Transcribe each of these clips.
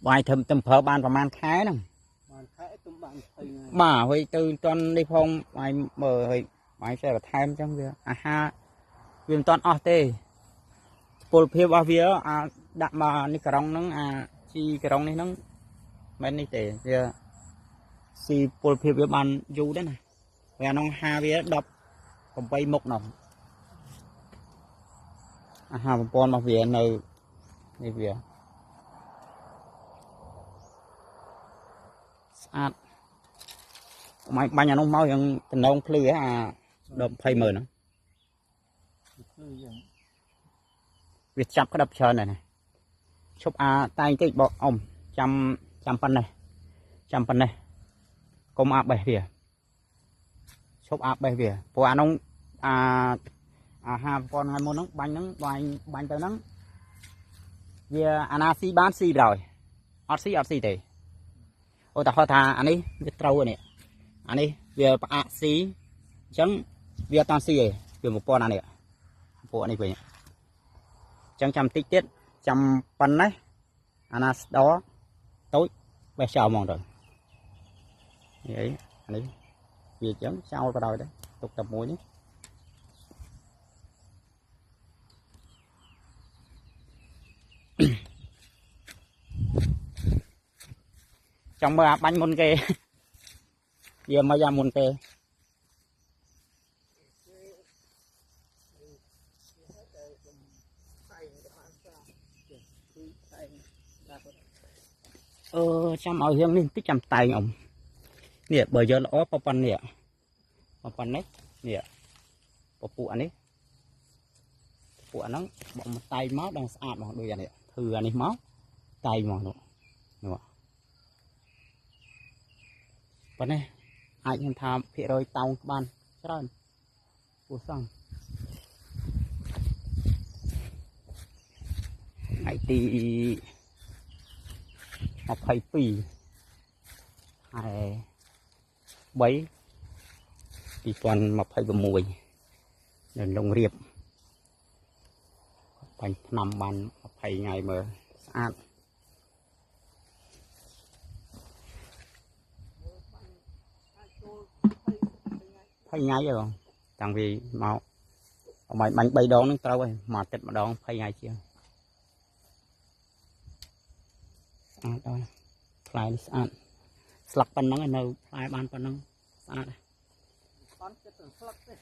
បាយធ្វើទំប្រើបានប្រហែលខែហ្នឹង បានខែទុំបាន20ថ្ងៃ បាទហើយទៅតន់នេះផងបាយមើលហើយបាយចេះបន្ថែមអញ្ចឹងវាអាហារវាមិនតន់អស់ទេពលភាពរបស់វាអាដាក់មកនេះក្រុងហ្នឹងអាជីក្រុងនេះហ្នឹងមិននេះទេវាស៊ីពលភាពវាបានយូរដែរណាវាអានោះហាវា18មុខនោះអាហារប្រព័ន្ធរបស់វានៅនេះវាស្អាត ម៉ាញ់បាញ់អានោះមកយ៉ាងតំណងភ្លឺហ៎អាដល់20ម៉ឺនហ្នឹង គឺយ៉ាង វាចាប់ក្តាប់ច្រើនដែរណាឈប់អាតែងតិចបកអ៊ំចាំចាំប៉ុណ្ណេះចាំប៉ុណ្ណេះកុំអាបេះវាឈប់អាបេះវាព្រោះអានោះអាអា5000ថ្ងៃមុនហ្នឹងបាញ់ហ្នឹងបាញ់បាញ់ទៅហ្នឹងវាអាណាស៊ីបានស៊ីប្រយអត់ស៊ីអត់ស៊ីទេឧទាហរណ៍ថាអានេះវាត្រូវអានេះអានេះវាផ្អាកស៊ីអញ្ចឹងវាអត់តាន់ស៊ីទេវា1000អានេះពួកនេះវិញអញ្ចឹងចាំតិចទៀតចាំប៉ុណ្ណេះអាណាស្ដតូចបេះចោលហ្មងទៅនេះអីអានេះវាអញ្ចឹងចោលក៏ដោយដែរទុកតែមួយនេះ ចង់មើលអាបាញ់មុនគេ វាមកយ៉ាមុនគេ តែបានស្អាតគឺតែដាក់ អឺចាំឲ្យរៀងនេះបន្តិចចាំតែងអ៊ំនេះបើយកល្អប៉ុណ្ណេះប៉ុណ្ណេះនេះពពួកអានេះពពួកអាហ្នឹងបកមកតែងមកដល់ស្អាតហ្មងដូចអានេះធ្វើអានេះមកតែងហ្មងនោះនោះប៉ុណ្ណេះអាចខ្ញុំថាភាគរយតោងបានច្រើនគួរសមថ្ងៃទី22ខែ3 2026នៅលងរៀបបាញ់ថ្នាំបាន20ថ្ងៃមើលស្អាត អាចចូល20ថ្ងៃ 20ថ្ងៃហើយបងតាំងពីមកអមបាញ់3ដងហ្នឹងត្រូវហើយមួយអាទិត្យម្ដង20ថ្ងៃជាងស្អាតដល់ផ្លែនេះស្អាតស្លឹកប៉ុណ្ណឹងឯនៅផ្លែបានប៉ុណ្ណឹងស្អាត អត់ចិត្តទៅស្លឹកទេ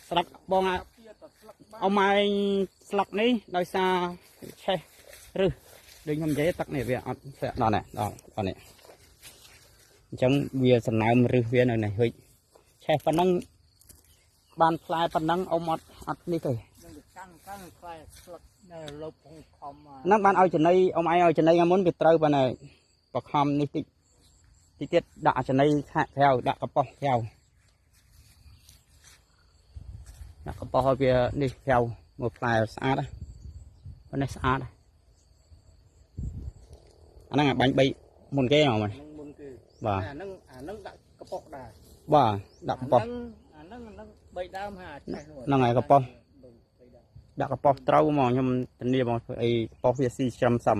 ស្លឹកបងអា ពីទៅស្លឹកបាន អមឯងស្លឹកនេះដោយសារឆេះរឹសដូចខ្ញុំនិយាយទឹកនេះវាអត់ស្អាតដល់នេះដល់ដល់នេះអញ្ចឹងវាសំណើមរឹសវានៅនេះហុចឆេះប៉ុណ្ណឹងបានផ្លែប៉ុណ្ណឹងអ៊ំអត់អត់នេះទេ នឹងទៅកាន់កាន់ខ្លែស្លឹកនៅលុបផងខំ ហ្នឹងបានឲ្យចំណីអ៊ំឯងឲ្យចំណីថ្ងៃមុនវាត្រូវប៉ុន្តែបខំនេះតិចតិចទៀតដាក់ចំណីខាក់ក្រៅដាក់កប៉ោះក្រៅដាក់កប៉ោះឲ្យវានេះក្រៅមើលផ្លែស្អាតណាប៉ុណ្ណេះស្អាតណាអាហ្នឹងអាបាញ់3មុនគេហ្មង ហ្នឹងមុនគេ បាទ អាហ្នឹងអាហ្នឹងដាក់កប៉ុកដែរ បាទដាក់កប៉ោះ អាហ្នឹងអាហ្នឹងបីដើមហាឆេះនោះ ហ្នឹងហើយកប៉ុក បីដើម ដាក់កប៉ោះត្រូវហ្មងខ្ញុំធានាហ្មងធ្វើអីកប៉ោះវាស៊ីច្រឹមសំ